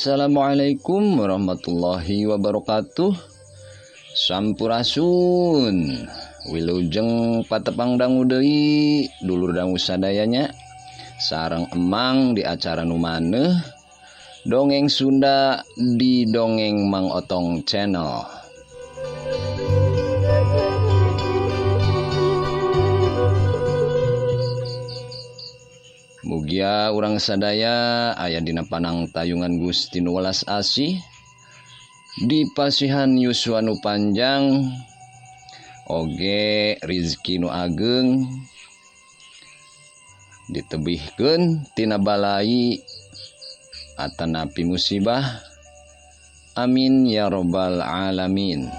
Assalamualaikum warahmatullahi wabarakatuh. Sampurasun. Wilujeng patepang dangu deui dulur dangu sadayanya. Sareng emang di acara nu maneuh Dongeng Sunda di Dongeng Mang Otong Channel. Mugia urang sadaya aya dina panang tayungan Gusti nu welas asih di pasihan yuswa nu panjang oge rizki nu ageng ditebihkeun tina balai atanapi musibah. Amin ya robbal alamin.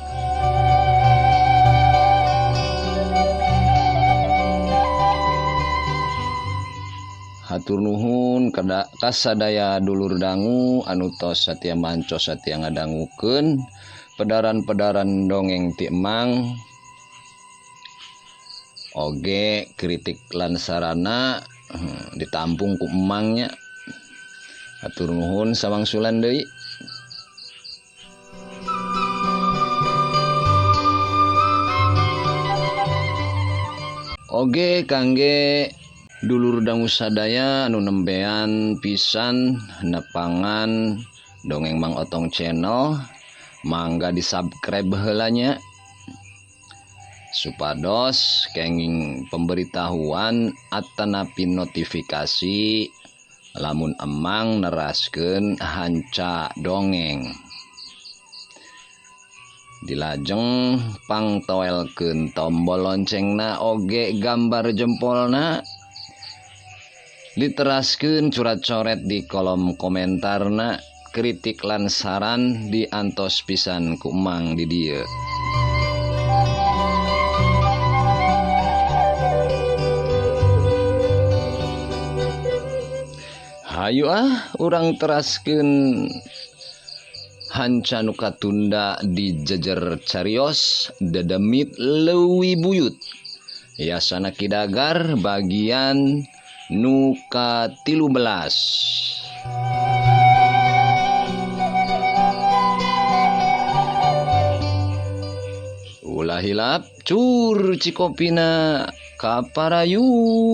Hatur nuhun kasadaya dulur dangu anu tos satia manco satia ngadangukeun pedaran-pedaran dongeng ti emang. Oge kritik lan sarana ditampung ku emangnya. Hatur nuhun samangsulan deui. Oge kangge dulur dangu sadaya anu nembean pisan nepangan Dongeng Mang Otong Channel, mangga di-subscribe heula nya supados kenging pemberitahuan atanapi notifikasi lamun emang neraskeun hanca dongeng. Dilajeng pangtoelkeun tombol loncengna oge gambar jempolna. Diteraskeun curat-coret di kolom komentarna, kritik lan saran diantos pisan ku emang di dieu. Hayu ah urang teraskeun hanca nu katunda di jejer carios dedemit leuwi buyut. Yasana Kidagar bagian nu ka-13. Ulah hilap cur cikopina kaparayun.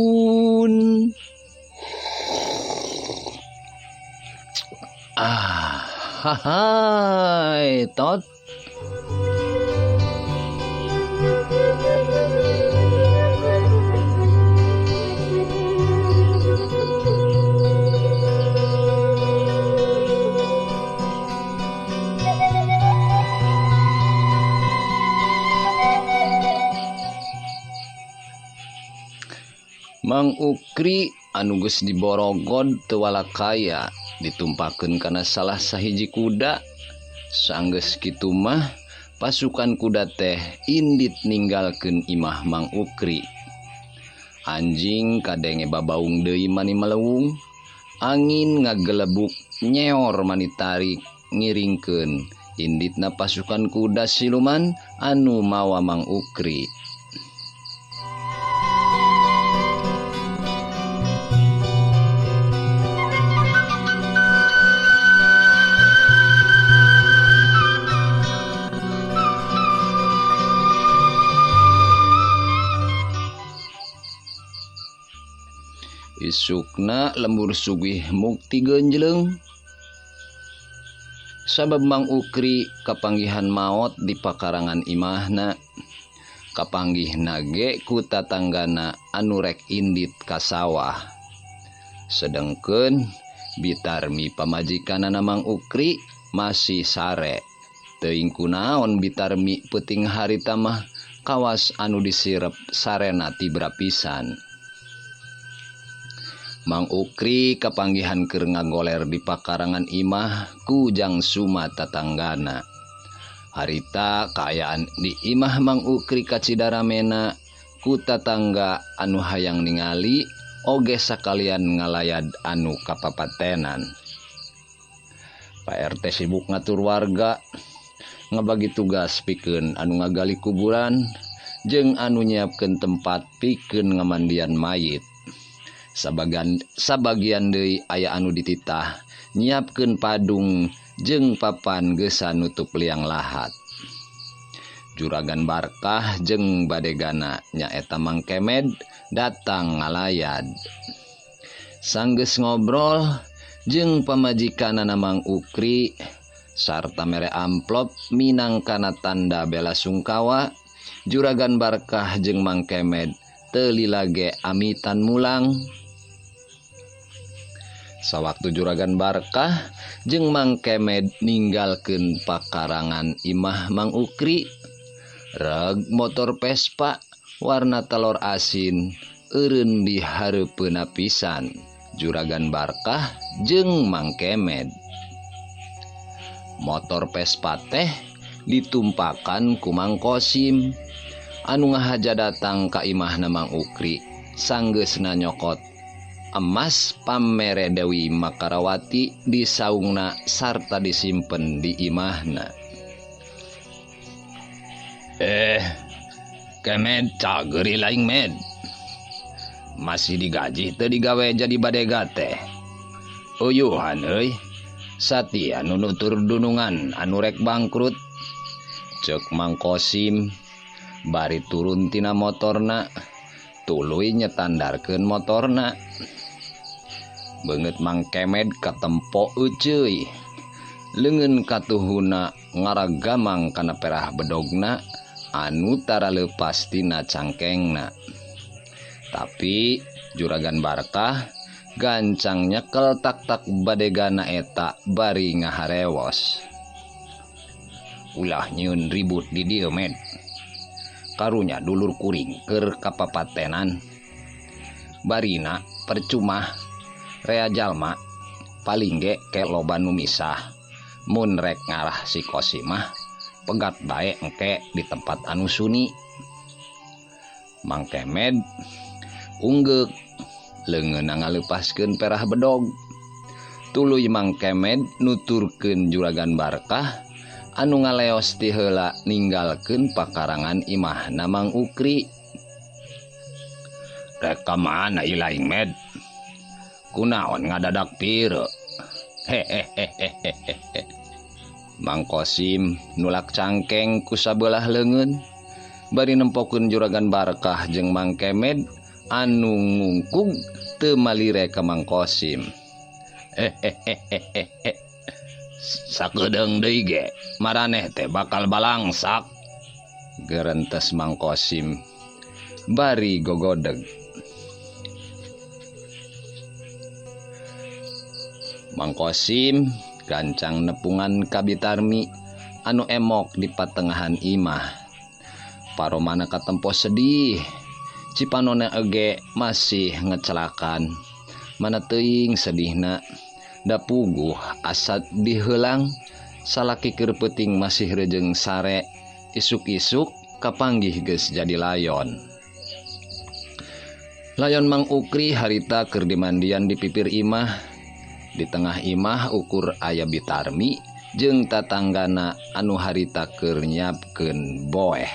Ah, hai, tot. Mang Ukri anu geus diborogod teu walakaya ditumpakeun kana salah sahiji kuda. Sanggeus kitu mah pasukan kuda teh indit ninggalkeun imah Mang Ukri. Anjing kadenge babaung deui mani melewung, angin ngagelebuk nyeor mani tarik ngiringkeun inditna pasukan kuda siluman anu mawa Mang Ukri. Isukna lembur sugih mukti genjleng sabab Mang Ukri kapanggihan maot di pakarangan imahna. Kapanggih nage ku tatanggana anu rek indit ka sawah. Sedengkeun Bitarmi pamajikanana Mang Ukri masih sare. Teuing kunaon Bitarmi peuting harita mah kawas anu disirep sarena tibra pisan. Mang Ukri kapanggihan keur ngagoler di pakarangan imah ku Jang Suma tatanggana. Harita kaayaan di imah Mang Ukri kacidaramena ku tatangga anu hayang ningali oge sakalian ngalayad anu kapapatenan. Pak RT sibuk ngatur warga, ngabagi tugas pikeun anu ngagali kuburan jeung anu nyiapkeun tempat pikeun ngamandian mayit. Sabagian deui aya anu dititah nyiapkeun padung jeung papan geusan nutup liang lahat. Juragan Barkah jeung badegana nyaeta Mang Kemed datang ngalayad. Sanggeus ngobrol jeung pamajikanana Mang Ukri sarta mere amplop minangkana tanda bela sungkawa, Juragan Barkah jeung Mang Kemed teu lila ge amitan mulang. Sawaktu Juragan Barkah jeung Mang Kemed ninggalkeun pakarangan imah Mang Ukri, reg motor Vespa warna telur asin eureun di hareupeunna pisan Juragan Barkah jeung Mang Kemed. Motor Vespa teh ditumpakan ku Mang Kosim anu ngahaja datang ka imahna Mang Ukri sanggeusna nyokot emas pamere Dewi Makarawati di saungna sarta disimpen di imahna. Kemed cageur laing med. Masih digaji teu digawe jadi badega teh. Uyuhan euy. Satia nu nutur dunungan anu rek bangkrut. Ceuk Mang Kosim bari turun tina motorna, tuluy nyetandarkeun motorna. Beungeut Mang Kemed katempo euceuy. Leungeun katuhuna ngaragamang kana perah bedogna anu tara leupas tina cangkengna. Tapi Juragan Barkah gancang nyekel tak-tak badegana eta bari ngaharewos. Ulah nyieun ribut di dieu med. Karunya dulur kuring keur kapapatenan. Barina percuma rea jalma paling ge ke loba nu misah. Mun rek ngarah si Kosimah pegat bae engke di tempat anu suni. Mang Kemed unggeuk leungeunna ngaleupaskeun perah bedog. Tuluy Mang Kemed nuturkeun Juragan Barkah anu ngaleos ti heula ninggalkeun pakarangan imahna Mang Ukri. Rek ka mana ilaing med? Kunaon ngadadak pire? Hehehehehe. Mang Kosim nulak cangkeng ku sabelah leungeun bari nempokeun Juragan Barkah jeung Mang Kemed anu ngungkug teu malire ka Mang Kosim. Hehehehehe. Sakedeung deui ge maraneh teh bakal balangsak, gerentes Mang Kosim bari gogodeg. Mang Kosim gancang nepungan ka Bitarmi anu emok di patengahan imah. Paromana katempo sedih, cipanona ege masih ngecelakan. Mana teuing sedihna, da puguh asad diheulang, salaki keur peuting masih rejeung sare, isuk-isuk kapanggih geus jadi layon. Layon Mang Ukri harita keur dimandian di pipir imah. Di tengah imah ukur aya Bitarmi jeung tatanggana anu harita keur nyiapkeun boeh.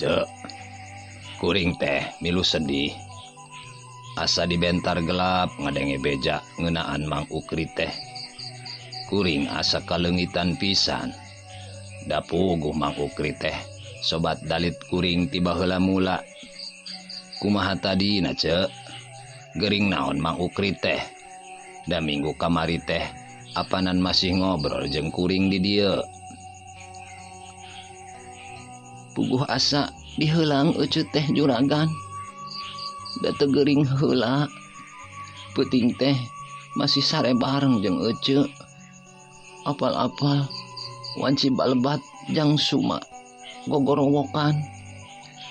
Cek, kuring teh milu sedih. Asa dibentar gelap ngadenge beja ngeunaan Mang Ukri teh. Kuring asa kaleungitan pisan. Da puguh Mang Ukri teh sobat dalit kuring ti baheula mula. Kumaha tadina cek? Gering naon Mang Ukri teh? Da minggu kamari teh apanan masih ngobrol jeung kuring di dieu. Puguh asa diheulang euceut teh juragan. Da teu geuring heula. Peuting teh masih sare bareng jeung ece. Apal-apal wanci balebat jang suma gogorowokan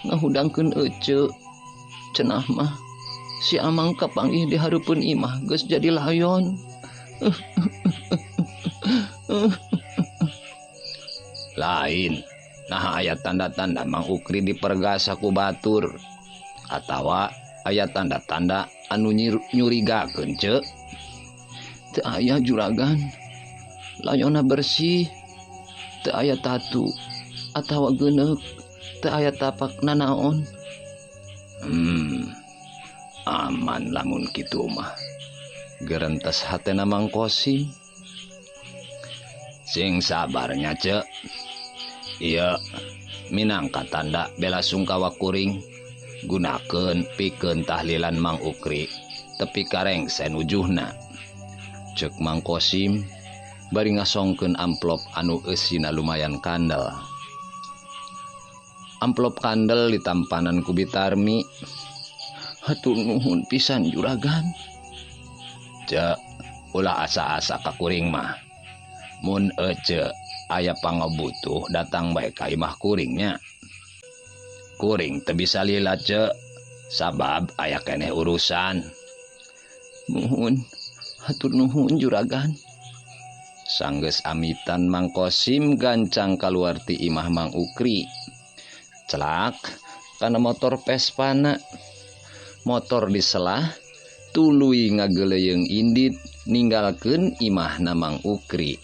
ngahudangkeun ece. Cenah mah si Amang kapanggih di hareupeun imah geus jadi layon. Lain Nah aya tanda-tanda Mang Ukri dipergasa ku batur atawa aya tanda-tanda anu nyurigakeun ce. Teu aya juragan, layona bersih, teu aya tatu atawa geuneuk, teu aya tapak nanaon. Aman lamun kitu mah. Gerentes hatena Mang Kosim. Sing sabarnya ce. Ieu minangka tanda bela sungkawa kuring gunakeun pikeun tahlilan Mang Ukri tepi karengsen wujuhna. Ceuk Mang Kosim bari ngasongkeun amplop anu eusina lumayan kandel. Amplop kandel ditampanan ku Bitarmi. Hatur nuhun pisan juragan. Cek ulah asa-asa ka kuring mah. Mun ece aya pangabutuh datang bae ka imah kuringnya. Kuring teu bisa lila ce, sabab aya keneh urusan. Nuhun, hatur nuhun juragan. Sanggeus amitan Mang Kosim gancang kaluar ti imah Mang Ukri. Celak kana motor Vespana. Motor diselah tuluy ngageleuyeung indit ninggalkeun imahna Mang Ukri.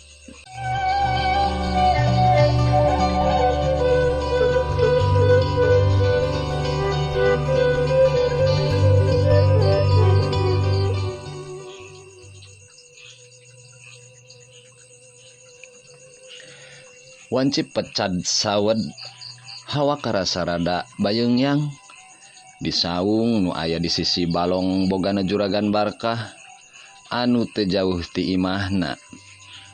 Wanci pecad sawed hawa karasa rada bayeungyang. Di saung nu aya di sisi balong bogana juragan Barkah anu teu jauh ti imahna.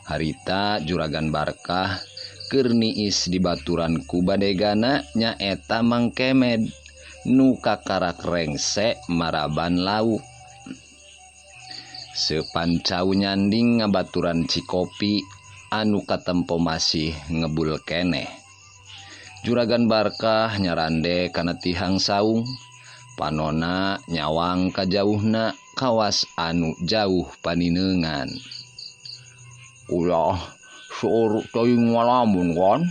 Harita juragan Barkah keur niis di baturan ku badegana nyaeta Mang Kemed nu kakarak rengse maraban lauk. Sepancau nyanding ngabaturan Cikopi anu katempo masih ngebul keneh. Juragan Barkah nyarande kana tihang saung, panona nyawang kajauhna kawas anu jauh panineungan. Ulah seueur teuing ngalamun kan?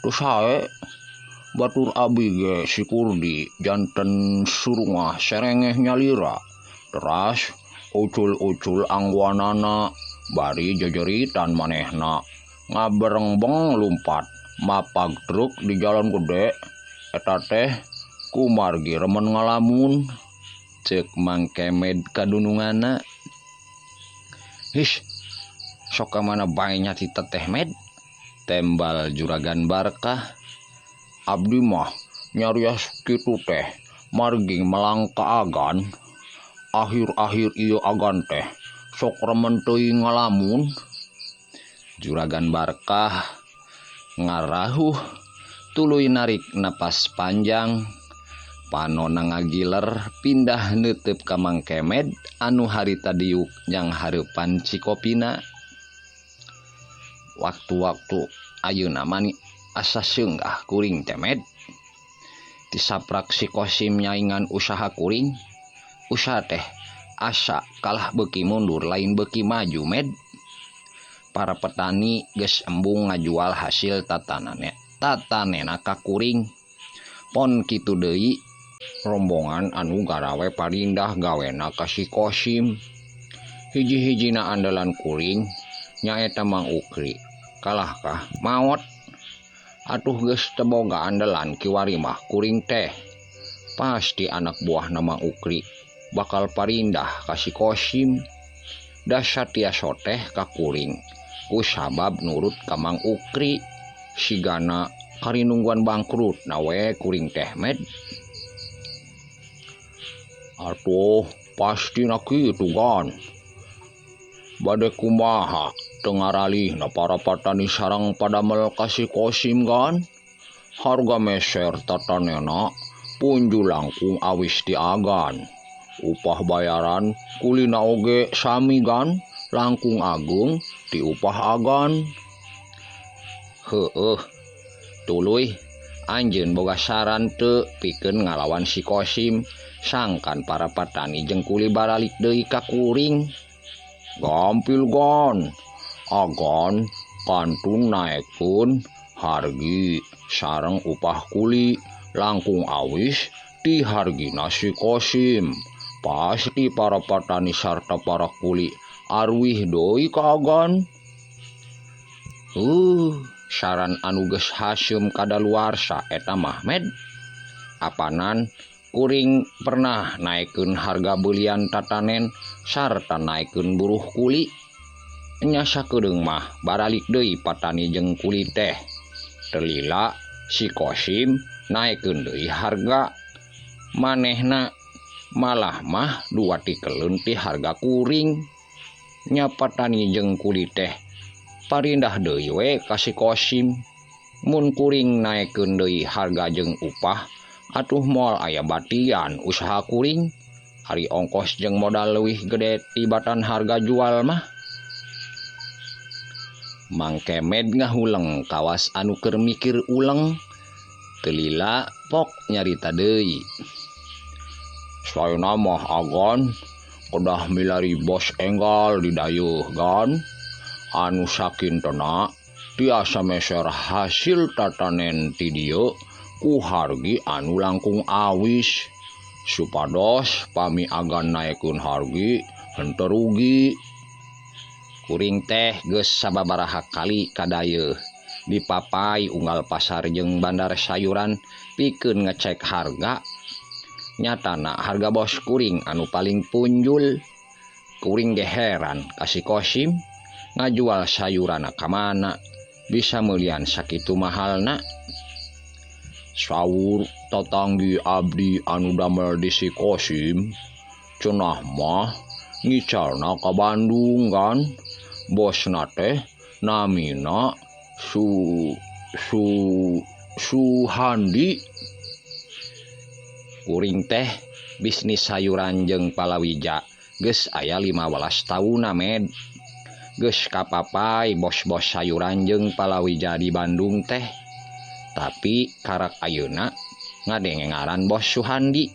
Teu sae batur abi ge si Kurdi janten surungah serengeh nyalira. Teras ucul-ucul angguanana bari jejeritan manehna ngaberengbeng lumpat mapag truk di jalan gede eta teh kumargi remen ngalamun. Ceuk Mang Kemed kadununganna. Hish, sok ka mana bae nya ti teteh Med? Tembal juragan Barkah. Abdi mah nyarios kitu teh margi melangka agan. Akhir-akhir ieu agan teh sok remen teuing ngalamun. Juragan Barkah ngarahuh tuluy narik napas panjang. Panona ngagiler pindah neuteup ka Mang Kemed anu harita diuk jang hareupan Cikopina. Waktu-waktu ayeuna mani asa seunggah kuring teh Med. Tisaprak si Kosim nyaingan usaha kuring. Usaha teh asa kalah beuki mundur lain beuki maju Med. Para petani geus embung ngajual hasil tatanena ka kuring. Pon kitu deui rombongan anu garawe parindah gawena ka si Kosim. Hiji-hijina andalan kuring nyaeta Mang Ukri. Kalahkah maot? Atuh geus teu boga andalan kiwari mah kuring teh. Pasti anak buahna Mang Ukri bakal parindah ka si Kosim. Da satia teh ka kuring ku sabab nurut ka Mang Ukri. Sigana karinungguan bangkrut nawe kuring teh Med. Atuh pasti na kitu gan. Bade kumaha teu ngaralihna para patani sareng padamel ka si Kosim gan. Harga meser tatanena punju langkung awis ti agan. Upah bayaran kulina oge sami gan, langkung agung ti upah agan. Heueuh, tuluy anjeun boga saran teu pikeun ngalawan si Kosim sangkan para patani jeung kuli baralik deui ka kuring. Gampil gan, agan kantun naekkeun Hargi sareng upah kuli langkung awis ti hargina si Kosim. Pasti para petani sarta para kuli arwih deui ka Agan. Saran anu geus haseum kadaluarsa eta mah Med. Apanan kuring pernah naikeun harga beulian tatanen sarta naikeun buruh kuli. Nya sakedeung mah baralik deui patani jeung kuli teh. Telila si Kosim naikeun deui harga. Manehna malah mah dua tikeleun ti harga kuring. Nya patani jeung kuli teh parindah deui we ka si Kosim. Mun kuring naikeun deui harga jeung upah atuh moal aya batian usaha kuring. Ari ongkos jeung modal leuwih gede tibatan harga jual mah. Mang Kemed ngahuleng kawas anu keur mikir uleng. Telila pok nyarita deui. Saena mah Agan kedah milari bos enggal didayeuh gan. Anu sakintena tiasa meser hasil tatanen ti dieu ku hargi anu langkung awis. Supados pami Agan naekeun hargi henteu rugi. Kuring teh geus sababaraha kali kadayeuh dipapai unggal pasar jeung bandar sayuran pikeun ngecek harga. Nyatana harga bos kuring anu paling punjul. Kuring ge heran ka si Kosim ngajual sayuranna ka mana bisa meulian sakitu mahalna. Saur tatanggi abdi anu damel di si Kosim cenah mah ngicalna ka Bandung kan. Bosna teh namina Suhandi. Kuring teh bisnis sayuran jeung palawija geus aya 15 taunna Med. Geus kapapai bos-bos sayuran jeung palawija di Bandung teh. Tapi karak ayeuna ngadenge ngaran bos Suhandi.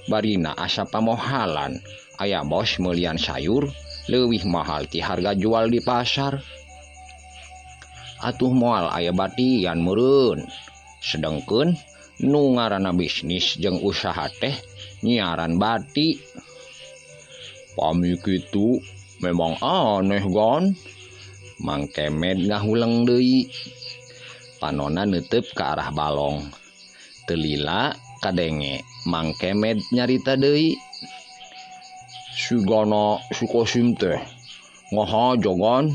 Barina asa pamohalan aya bos meulian sayur leuwih mahal ti harga jual di pasar. Atuh moal aya batian meureun. Sedengkeun nu ngaranna bisnis jeung usaha teh nyiaran bati. Pami kitu memang aneh gan. Mang Kemed ngahuleng deui. Panona neuteub ka arah balong. Telila kadenge Mang Kemed nyarita deui. Sigana si Kosim teh ngahaja gan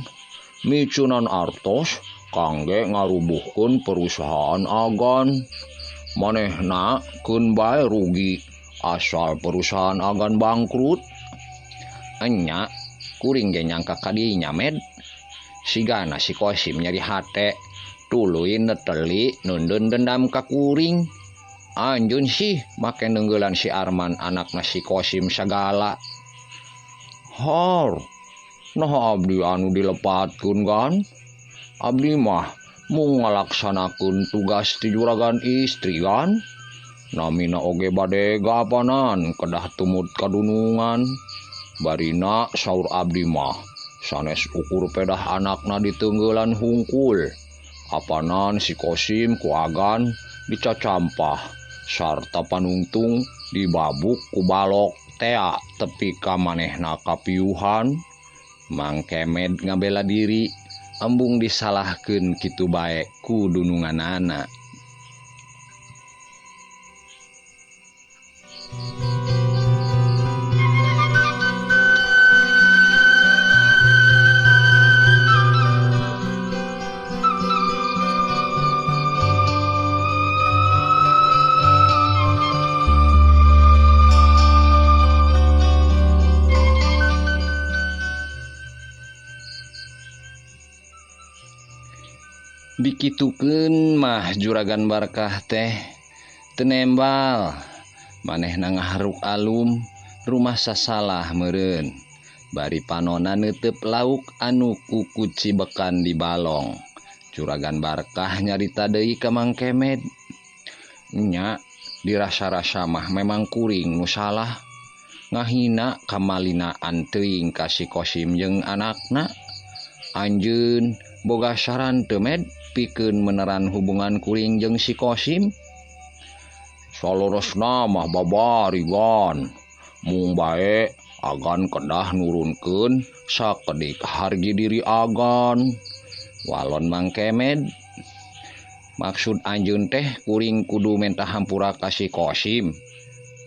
micunan artos kangge ngarubuhkeun perusahaan Agan. Manehna keun bae rugi asal perusahaan Agan bangkrut. Enya kuring ge nyangka ka dinya Med. Sigana si Kosim nyeri hate tuluy neteli nundeun dendam ka kuring. Anjeun sih make neunggelan si Arman anakna si Kosim sagala. Har, nah abdi anu dilepatkeun kan? Abdi mah mung ngalaksanakeun tugas ti juragan istri kan? Namina oge bade gapanan kedah tumut kadunungan. Barina saur abdi mah sanes ukur pedah anakna diteunggelan hungkul. Apanan si Kosim ku Agan dicacampah sarta panungtung dibabuk ku balok tea tepi ka manehna kapiuhan. Mang Kemed ngabela diri embung disalahkeun kitu bae ku dununganana. Dikitukeun mah Juragan Barkah teh teu nembal. Manehna ngaharuk alum rumah sasalah meureun. Bari panona neuteub lauk anu kukuci bekan di balong. Juragan Barkah nyarita deui ka Mang Kemed. Nya dirasa-rasa mah memang kuring nu salah. Ngahina kamalinaan teuing ka si Kosim jeung anakna. Anjeun Boga saran teu Med pikeun meneran hubungan kuring jeung si Kosim? Saleresna mah babari gan. Mung bae agan kedah nurunkeun sakedik hargi diri agan. Walon Mang Kemed. Maksud anjeun teh kuring kudu menta hampura ka si Kosim.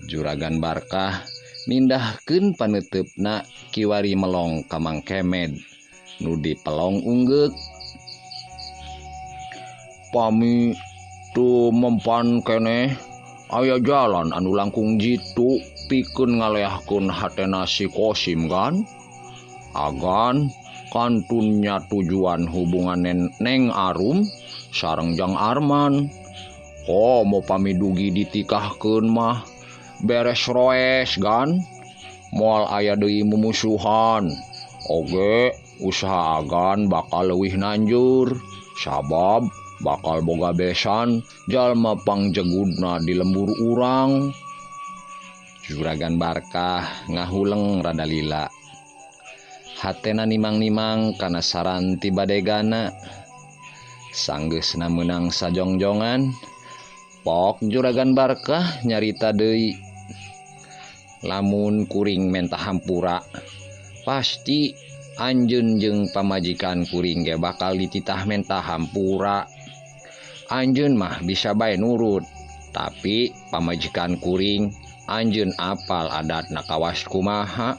Juragan Barkah mindahkeun paneuteup-na kiwari melong ka Mang Kemed nu dipelong unggeuk. Pami teu mempan keneh aya jalan anu langkung jitu pikeun ngaleahkeun hatena si Kosim kan? Agan kantunnya tujuan hubungan Neng Arum sareng Jang Arman. Komo pami dugi ditikahkeun mah beres roes gan. Moal aya deui mumusuhan. Oge usaha agan bakal leuwih nanjur sabab bakal boga besan jalma pangjegudna di lembur urang. Juragan Barkah ngahuleng rada lila. Hatena nimang-nimang kana saran ti badegana. Sanggeusna meunang sajongjongan, pok Juragan Barkah nyarita deui. Lamun kuring menta hampura, pasti anjeun jeung pamajikan kuring ge bakal dititah menta hampura. Anjeun mah bisa bae nurut, tapi pamajikan kuring anjeun apal adatna kawas kumaha.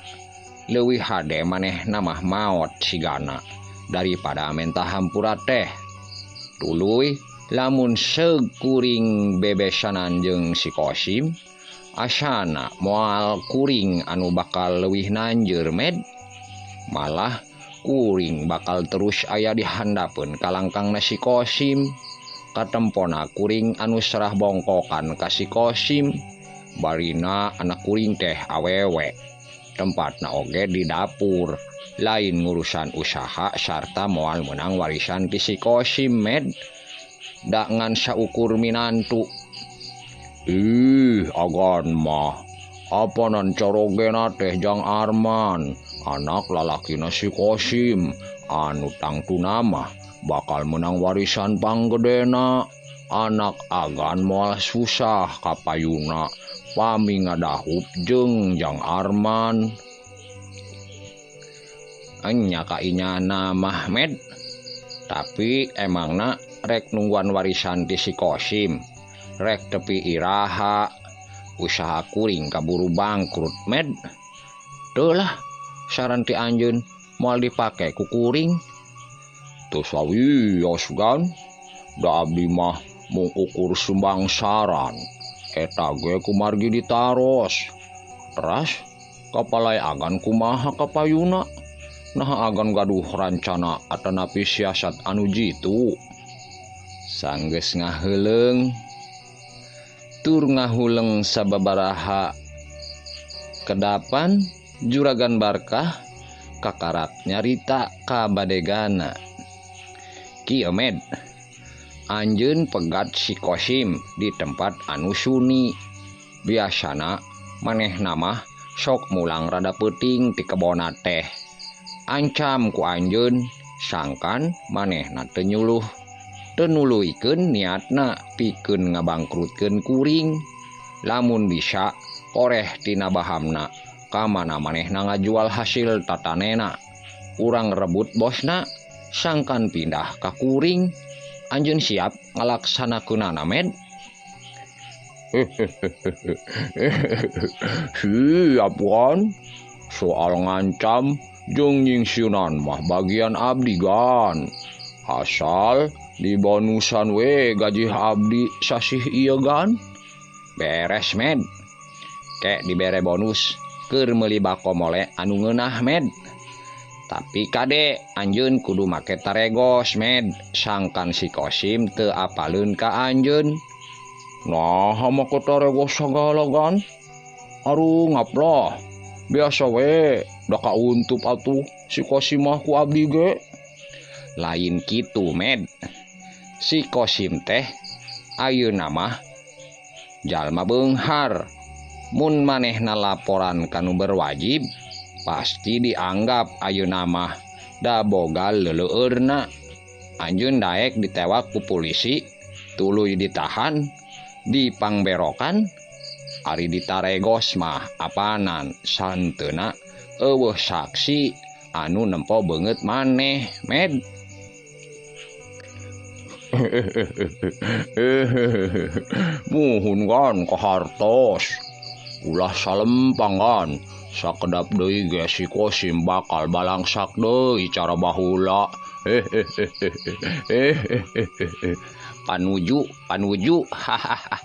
Leuwih hade manehna mah maot sigana daripada menta hampura teh. Tuluy lamun seug kuring bebesanan jeung si Kosim, asana moal kuring anu bakal leuwih nanjeur Med. Malah kuring bakal terus aya di handapeun kalangkangna si Kosim. Katempona kuring anu serah bongkokan ka si Kosim. Barina anak kuring teh awewe. Tempatna oge di dapur, lain ngurusan usaha sarta moal menang warisan ti si Kosim Med. Da ngan saukur minantu. Ih, agan mah apanan carogena teh Jang Arman, anak lalakina si Kosim anu tangtuna mah bakal menang warisan panggedena. Anak agan moal susah kapayuna pami ngadahup jeung Jang Arman. Enya ka inyana mah Med, tapi emangna rek nungguan warisan ti si Kosim, rek tepi iraha usaha kuring kaburu bangkrut Med. Teu lah saran ti anjeun moal dipake ku kuring. Teu sawios gan, da abdi mah mung ukur sumbang saran. Eta ge kumargi ditaros. Teras kapalai agan kumaha kapayuna? Nah agan gaduh rancana atanapi siasat anu jitu. Sanggeus ngaheuleung tur ngahuleng sababaraha kedapan Juragan Barkah kakarak nyarita ka badegana. Kieu Med, anjeun pegat si Kosim di tempat anu suni. Biasana manehna mah sok mulang rada peuting ti kebona teh. Ancam ku anjeun sangkan manehna teu nyuluh, teu nuluykeun niatna pikeun ngabangkrutkeun kuring. Lamun bisa koreh tina bahamna ka mana manehna ngajual hasil tatanena. Urang rebut bosna sangkan pindah ka kuring. Anjeun siap ngalaksanakeunana Med? Siap kan? Soal ngancam jeung nyingsieunan mah bagian abdi gan. Asal dibonusan we gaji abdi sasih ieu gan. Beres Med. Kek dibere bonus keur meuli bako mole anu ngeunah Med. Tapi kade anjeun kudu make taregos Med, sangkan si Kosim teu apaleun ka anjeun. Nah, make taregos sagala gan. Aruh ngaplah. Biasa we, da kauntup atuh si Kosim mah ku abdi ge. Lain kitu Med. Si Kosim teh ayeuna mah jalma beunghar. Mun manehna laporan ka nu berwajib pasti dianggap ayeuna mah da boga leuleueurna. Anjeun daek ditewak ku polisi, tuluy ditahan, dipangberokan, ari ditaregos mah apanan santeuna eueuh saksi anu nempo beungeut maneh med. Muhun kan kahartos. Ulah salempangan sakedap deui ge si Kosim bakal balangsak deui cara baheula. Panuju panuju hahaha.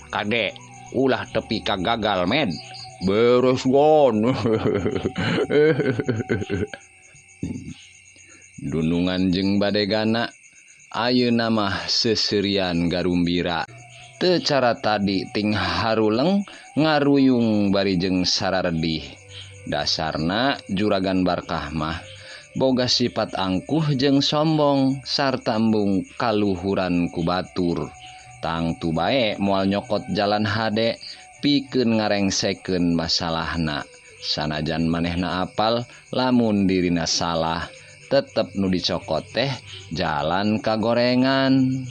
Kade ulah tepi ka gagal med. Beres gon. Dunungan jeung badegana ayeuna mah seuseurian garumbira. Teu cara tadi ting haruleng ngaruyung bari jeung sararedih. Dasarna juragan Barkah mah boga sifat angkuh jeung sombong sarta embung kaluhuran ku batur. Tangtu bae moal nyokot jalan hade pikeun ngarengsekeun masalahna. Sanajan manehna apal lamun dirina salah, tetep nu dicokot teh jalan kagorengan.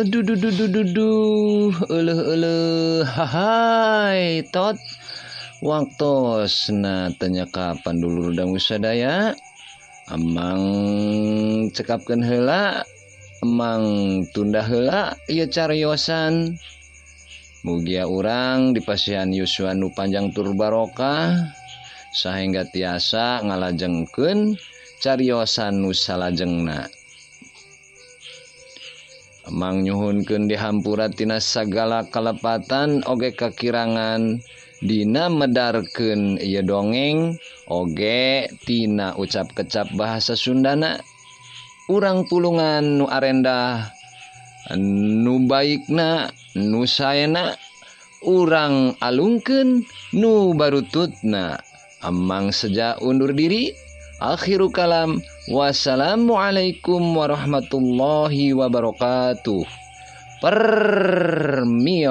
Aduh duh duh duh duh duh, euleuh euleuh, hahai tot. Waktosna teu nyakapan dulur dangu sadaya. Amang cekapkeun heula, emang tunda heula ieu cariosan. Mugia urang dipasihan yuswa nu panjang tur barokah sahingga tiasa ngalajengkeun cariosan nu salajengna. Emang nyuhunkeun dihampura tina sagala kalepatan oge kakirangan dina medarkeun ieu dongeng oge tina ucap kecap bahasa Sundana. Urang pulungan nu arendah nu baikna nu saena urang alungkeun nu barututna. Emang seja undur diri. Akhiru kalam. Wassalamualaikum warahmatullahi wabarakatuh. Permios.